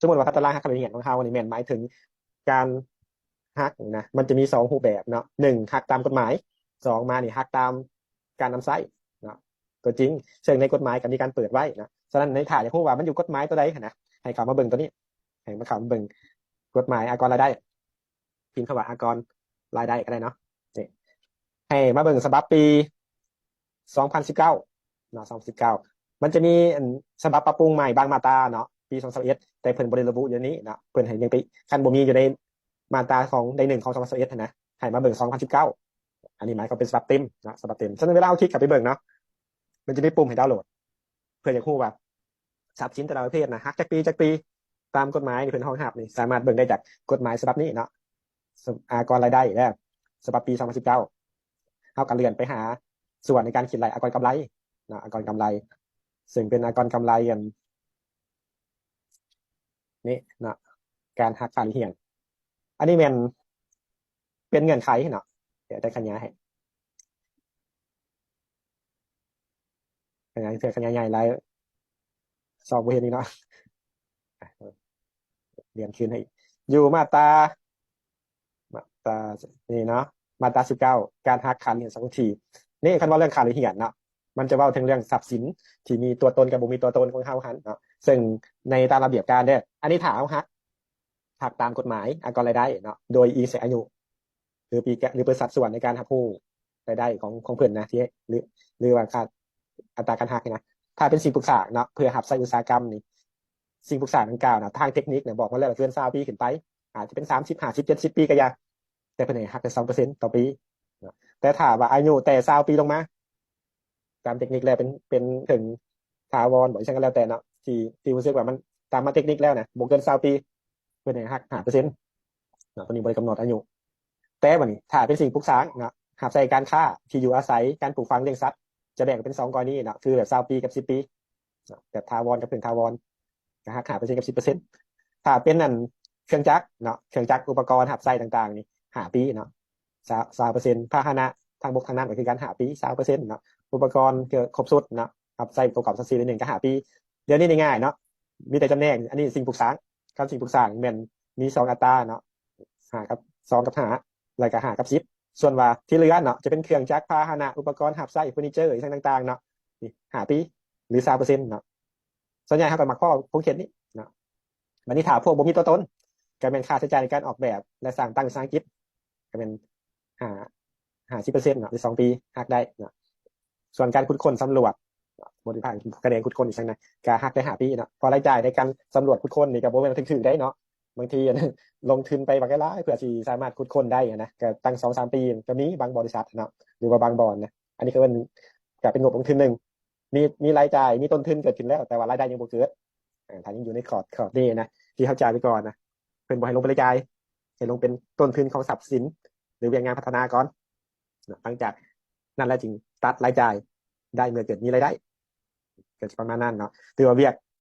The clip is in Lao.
ສົມມຸດວ່າຕາລາງຫັກຄ່າລາຍລະອຽດຂອງເຮົານີ້ແມ່ນໝາຍເຖິງການຫັກນະ ມັນຈະມີສອງຮູບແບບເນາະ ໜຶ່ງຫັກຕາມກົດໝາຍ ສອງມານີ້ຫັກຕາມການນຳໃຊ້ເນາະ ຕົວຈິງ ເຊິ່ງໃນກົດໝາຍກໍມີການເປີດໄວ້ນະ. ສະນັ້ນໃນຖ້າຢາກຮູ້ວ່າມັນຢູ່ກົດໝາຍຕົວໃດຫັ້ນນະ ໃຫ້ເຂົ້າມາເບິ່ງຕົວນີ້ ໃຫ້ມາເຂົ້າມາເບິ່ງກົດໝາຍອາກອນລາຍໄດ້ ພິມຄຳວ່າອາກອນລາຍໄດ້ກໍໄດ້ເນາະ ນີ້ ໃຫ້ມາເບິ່ງສະບັບປີສອງພັນສິບເກົ້າເນາະ ສອງພັນສິບເກົ້າ ມັນຈະມີອັນສະບັບປັບປຸງໃໝ່ບາງມາດຕາເນາະ ປີສອງພັນຊາວເອັດ ແຕ່ເພິ່ນບໍ່ໄດ້ລະບຸຢູ່ໃນນີ້ເນາະ ເພິ່ນໃຫ້ຍັງໄປ ຄັນບໍ່ມີຢູ່ໃນມາດຕາຂອງໃດໜຶ່ງຂອງສອງພັນຊາວເອັດຫັ້ນນະ ໃຫ້ມາເບິ່ງສອງພັນສິບເກົ້າ ອັນນີ້ໝາຍຄວາມເປັນສະບັບເຕັມເນາະ ສະບັບເຕັມ. ສະນັ້ນເວລາເຮົາຄລິກເຂົ້າໄປເບິ່ງເນາະ ມັນຈະມີປຸ່ມໃຫ້ດາວໂຫຼດ ເພື່ອຢາກຮູ້ວ່າຊັບສິນແຕ່ລະປະເພດນະ ຫັກຈັກປີຈັກປີ ຕາມກົດໝາຍທີ່ເພິ່ນຮອງຮັບນີ້ ສາມາດເບິ່ງໄດ້ຈາກກົດໝາຍສະບັບນີ້ເນາະ ອາກອນລາຍໄດ້ ແລະ ສະບັບປີສອງພັນສິບເກົ້າ ເຮົາກໍເລື່ອນໄປຫາສ່ວນໃນການຄິດໄລ່ອາກອນກຳໄລເນາະ ອາກອນກຳໄລ ເຊິ່ງເປັນອາກອນກຳໄລອັນນີ້ເນາະ ການຫັກຄ່າຫຼຽນ ອັນນີ້ແມ່ນເປັນເງື່ອນໄຂເນາະ ດຽວຈະຂະຫຍາຍໃຫ້ ຂະຫຍາຍເທື່ອ ຂະຫຍາຍໃຫຍ່ຫຼາຍ ຊອກບໍ່ເຫັນອີກເນາະ ລຽນຄືນໃຫ້ ຢູ່ມາດຕາ ມາດຕານີ້ເນາະ ມາດຕາສິບເກົ້າ ການຫັກຄ່າລຽນສາມັກຄີ ນີ້ຄັນເວົ້າເລື່ອງຄ່າລຽນເນາະ ມັນຈະເວົ້າເຖິງເລື່ອງຊັບສິນທີ່ມີຕົວຕົນກັບບໍ່ມີຕົວຕົນຂອງເຮົາຫັ້ນເນາະ ເຊິ່ງໃນຕາມລະບຽບການເດີ ອັນນີ້ຖ້າເຮົາຫັກ ຫັກຕາມກົດໝາຍອາກອນລາຍໄດ້ເນາະ ໂດຍອີງໃສ່ອາຍຸ ຫຼືປີແກະ ຫຼືເປີດສັດສ່ວນໃນການຮັບຮູ້ລາຍໄດ້ຂອງ ຂອງເພິ່ນນະ ທີ່ ຫຼື ຫຼືວ່າຄ່າອັດຕາການຫັກນີ້ນະ. ຖ້າເປັນສິ່ງປຸກສ້າງເນາະ ເພື່ອຮັບໃຊ້ອຸດສາຫະກຳນີ້ ສິ່ງປຸກສ້າງດັ່ງກ່າວນະ ທາງເຕັກນິກນະບອກມາແລ້ວວ່າເກີນຊາວປີຂຶ້ນໄປ ອາດຈະເປັນສາມສິບ ຫ້າສິບ ເຈັດສິບປີກໍຢ່າ ແຕ່ເພິ່ນໃຫ້ຫັກແຕ່ສອງເປີເຊັນຕໍ່ປີເນາະ. ແຕ່ຖ້າວ່າອາຍຸແຕ່ຊາວປີລົງມາ ຕາມເຕັກນິກແລ້ວເປັນ ເປັນເຖິງຖາວອນບໍ ອີ່ຫຍັງກໍແລ້ວແຕ່ເນາະ ທີ່ ທີ່ຮູ້ສຶກວ່າມັນຕາມມາເຕັກນິກແລ້ວນະ ບໍ່ເກີນຊາວປີ ເພິ່ນໃຫ້ຫັກຫ້າເປີເຊັນເນາະ ຕົວນີ້ບໍ່ໄດ້ກຳນົດອາຍຸ. ແຕ່ບັດນີ້ຖ້າເປັນສິ່ງປຸກສ້າງເນາະ ຮັບໃຊ້ການຄ້າ ທີ່ຢູ່ອາໄສ ການປູກຝັງລ້ຽງສັດ ຈະແບ່ງເປັນສອງກໍລະນີເນາະ ຄືແບບຊາວປີກັບສິບປີເນາະ ແບບຖາວອນກັບເຄິ່ງຖາວອນ ກໍຫັກຫ້າເປີເຊັນກັບສິບເປີເຊັນ. ຖ້າເປັນອັນເຄື່ອງຈັກເນາະ ເຄື່ອງຈັກອຸປະກອນຮັບໃຊ້ຕ່າງໆນີ້ ຫ້າປີເນາະ ຊາວ ຊາວເປີເຊັນ. ພາຫະນະທາງບົກທາງນ້ຳກໍຄືກັນ ຫ້າປີ ຊາວເປີເຊັນເນາະ. ອຸປະກອນເກືອບຄົບຊຸດເນາະ ຮັບໃຊ້ປະກອບສັດສີ່ໜຶ່ງກໍຫ້າປີ. ດຽວນີ້ນີ້ງ່າຍເນາະ ມີແຕ່ຈຳແນກ ອັນນີ້ສິ່ງປຸກສ້າງ ຄັນສິ່ງປຸກສ້າງແມ່ນມີສອງອັດຕາເນາະ ຫ້າກັບ ສອງກັບຫ້າ ແລ້ວກໍຫ້າກັບສິບ. ສ່ວນວ່າທີ່ເຫຼືອເນາະ ຈະເປັນເຄື່ອງຈັກ ພາຫະນະ ອຸປະກອນຮັບໃຊ້ ເຟີນີເຈີ ອີ່ຫຍັງຕ່າງໆເນາະ ນີ້ ຫ້າປີ ຫຼື ຊາວເປີເຊັນເນາະ. ສ່ວນໃຫຍ່ເຮົາກໍມັກພໍ້ຂົງເຂດນີ້ເນາະ. ບັດນີ້ຖ້າພວກບໍ່ມີຕົວຕົນ ກໍແມ່ນຄ່າໃຊ້ຈ່າຍໃນການອອກແບບ ແລະ ສ້າງຕັ້ງວິສາຫະກິດ ກໍແມ່ນຫ້າ ຫ້າສິບເປີເຊັນເນາະ ຫຼື ສອງປີ ຫັກໄດ້ເນາະ. ສ່ວນການຂຸດຄົ້ນສຳຫຼວດ ບໍລິພາກຂະແໜງຂຸດຄົ້ນອີ່ຫຍັງນະ ກໍຫັກໄດ້ຫ້າປີເນາະ. ເພາະລາຍຈ່າຍໃນການສຳຫຼວດຂຸດຄົ້ນນີ້ກໍບໍ່ແມ່ນຖືກໆໄດ໋ເນາະ. ບາງທີອັນ ລົງທຶນໄປບັກຫຼາຍໆ ເພື່ອຊິສາມາດຂຸດຄົ້ນໄດ້ນະ ກໍຕັ້ງສອງສາມປີກໍມີ ບາງບໍລິສັດເນາະ ຫຼືວ່າບາງບ່ອນນະ. ອັນນີ້ກໍເອີ້ນ ກໍເປັນງົບລົງທຶນໜຶ່ງ ມີ ມີລາຍຈ່າຍ ມີຕົ້ນທຶນເກີດຂຶ້ນແລ້ວ ແຕ່ວ່າລາຍໄດ້ຍັງບໍ່ເກີດ. ເອີ ຖ້າຍັງຢູ່ໃນຂອບ ຂອບນີ້ນະ ທີ່ເຮົາຈ່າຍໄປກ່ອນນະ ເພິ່ນບໍ່ໃຫ້ລົງເປັນລາຍຈ່າຍ ໃຫ້ລົງເປັນຕົ້ນທຶນຂອງຊັບສິນ ຫຼືວຽກງານພັດທະນາກ່ອນເນາະ. ຫຼັງຈາກນັ້ນແລ້ວຈຶ່ງຕັດລາຍຈ່າຍໄດ້ເມື່ອເກີດມີລາຍໄດ້ ກໍຊິປະມານນັ້ນເນາະ. ຖືວ່າວຽກ